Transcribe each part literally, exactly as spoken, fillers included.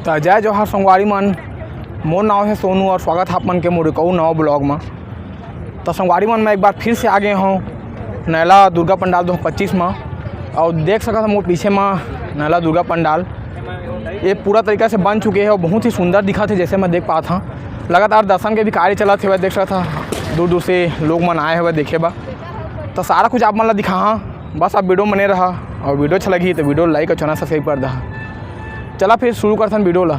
त जय जोहार संगवारी मन, मोर नाव हे सोनू और स्वागत हे आप मन के मोर एक अउ नवा blog म। त संगवारी मन, मैं एक बार फिर से आ गए हूँ नैला दुर्गा पंडाल दो हज़ार पच्चीस म। और देख सकत हो मोर पीछे म नैला दुर्गा पंडाल, ये पूरा तरीका से बन चुके हे और बहुत ही सुंदर दिखत हे, जैसे मैं देख पात हूँ। लगातार दर्शन के भी कार्य चलत हे, देख सकत हो दूर दूर से लोग मन आए हुए देखे बर। तो सारा कुछ आप मन ला दिखाहा, बस आप video बने रहा और video अच्छा लगी तो video like और channel subscribe कर दहा। चला फिर शुरू करथन video ला।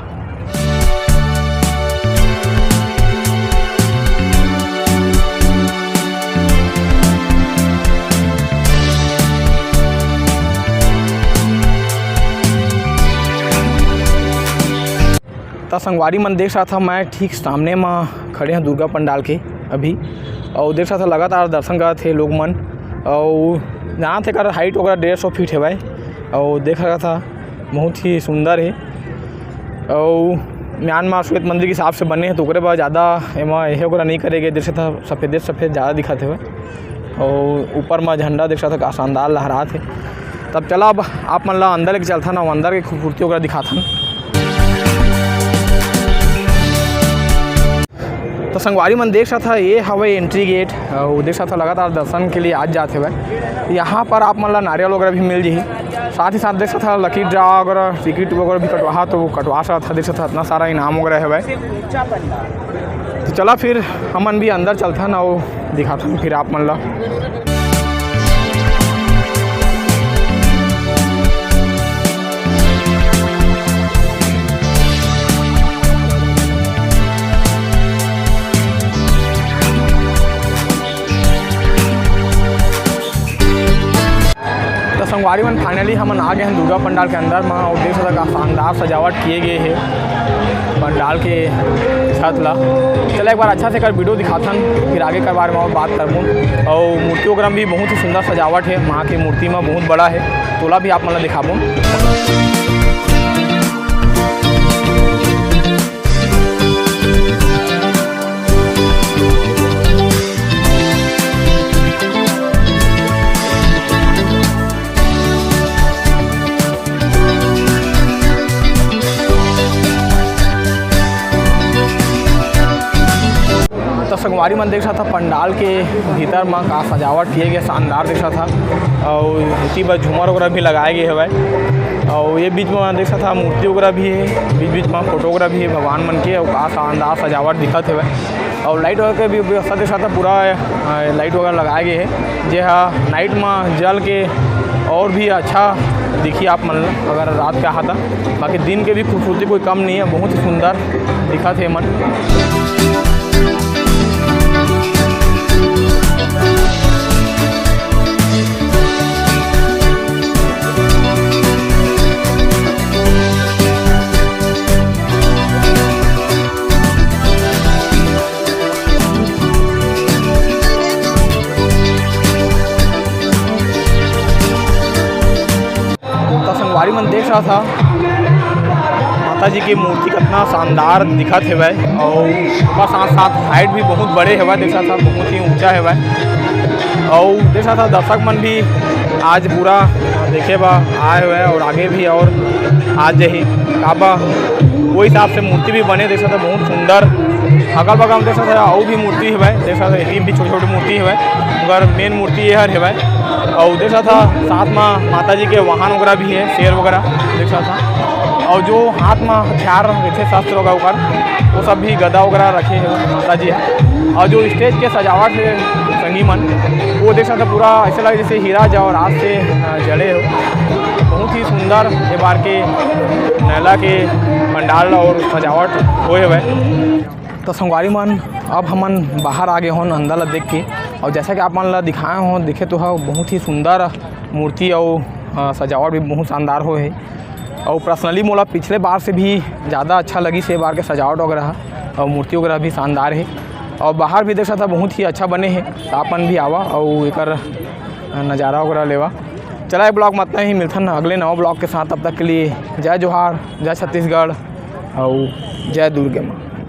त संगवारी मन देख सकत हव, मैं ठीक सामने म खड़े हव दुर्गा पंडाल के अभी, अउ देख सकत हव लगातार दर्शन करत हे लोग मन, अउ जानत हे एकर height वगैरह डेढ़ सौ फीट हेवय, अउ देख सकत हव बहुत ही सुंदर हे। अउ म्यांमार श्वेत मंदिर के हिसाब से बने हे, तो ओकरे बर ज़्यादा एमा एहे वगैरह नइ करे गे, देख सकत हव सफेदे सफेद ज़्यादा दिखत हेवय। अउ ऊपर म झंडा देख सकत हव, का शानदार लहरात हे। तब चला, अब आप मन ला अंदर लेके चलथन अउ अंदर के खूबसूरती वगैरह दिखाथन। तो संगवारी मन देख सकत हव, ये हवय entry gate। अउ देख सकत हव, लगातार दर्शन के लिए आज जात हेवय। यहाँ पर आप मन ला नारियल वगैरह भी मिल जही। साथ ही साथ देख सकत हव, lucky draw वगैरह, टिकट वगैरह भी कटवाहा, तो कटवा सकत हव। देख सकत हव, इतना सारा इनाम वगैरह हेवय। तो चला फिर हमन भी अंदर चलथन अउ दिखाथन फिर आप मन ला। तो संगवारी मन, finally हमन आ गए हैं दुर्गा पंडाल के अंदर में, और देख सकत हव का शानदार सजावट किए गए हे पंडाल के छत ला। चला एक बार अच्छा से एकर video दिखाथन, फिर आगे के बारे में और बात करबो। और मूर्ति वगैरह में भी बहुत ही सुंदर सजावट हे, माँ के मूर्ति में बहुत बड़ा हे, तोला भी आप मन ला दिखाबो। तो संगवारी मन देख सकत हव पंडाल के भीतर म का सजावट किए गए, शानदार दिखत हे। और एती बर झूमर वगैरह भी लगाए गए हवय। और ये बीच में देख सकत हव मूर्ति वगैरह भी हे, बीच बीच में फोटो वगैरह भी हे भगवान मन के, और का शानदार सजावट दिखत हवय। और light वगैरह के भी व्यवस्था देख सकत हव, पूरा, अ, light वगैरह लगाए गए हे, जे हा night में जल के और भी अच्छा दिखी आप मन ला, अगर रात के आहा त। बाकी दिन के भी खूबसूरती कोई कम नहीं है, बहुत ही सुंदर दिखत हे मन। तो संगवारी मन देख सकत हव, माता जी की मूर्ति कितना शानदार दिखत हेवय, और ओकर साथ साथ height भी बहुत बड़े हेवय, देख सकत हव बहुत ही ऊंचा हेवय। और देख सकत हव दर्शक मन भी आज पूरा देखे बर आए हेवय, और आगे भी और आ जाही, काबर वो हिसाब से मूर्ति भी बने, देख सकत हव बहुत सुंदर। अगल बगल में देख सकत हव अउ भी मूर्ति हेवय, देख सकत हव एती भी छोटे छोटे मूर्ति हेवय, मगर main मूर्ति ये हर हेवय। अउ देख सकत हव साथ में माता जी के वाहन वगैरह भी हे, शेर वगैरह देख सकत हव। अउ जो हाथ में हथियार रहिथे शस्त्र वगैरह ओकर, वो सब भी गदा वगैरह रखे हे माता जी ह। अउ जो stage के सजावट हे संगी मन, वो देख सकत हव पूरा ऐसा लगे जैसे हीरा जवाहरात से, अ, जड़े हो। बहुत ही सुंदर ये बार के नैला के पंडाल और सजावट होए हवय। तो संगवारी मन, अब हमन बाहर आ गए होन अंदर ला देख के, और जैसा कि आप मन ला दिखाए हों, देखे तो हव बहुत ही सुंदर मूर्ति और, अ, सजावट भी बहुत शानदार होए हे। और personally मोला पिछले बार से भी ज़्यादा अच्छा लगिस ए बार के सजावट वगैरह, और मूर्ति वगैरह भी शानदार हे। और बाहर भी देख सकत हव बहुत ही अच्छा बने हे, तो आप मन भी आवा और एकर नज़ारा वगैरह लेवा। चला, ये blog में इतना ही, मिलथन अगले नवा blog के साथ। तब तक के लिए जय जोहार, जय छत्तीसगढ़ और जय दुर्गे माँ।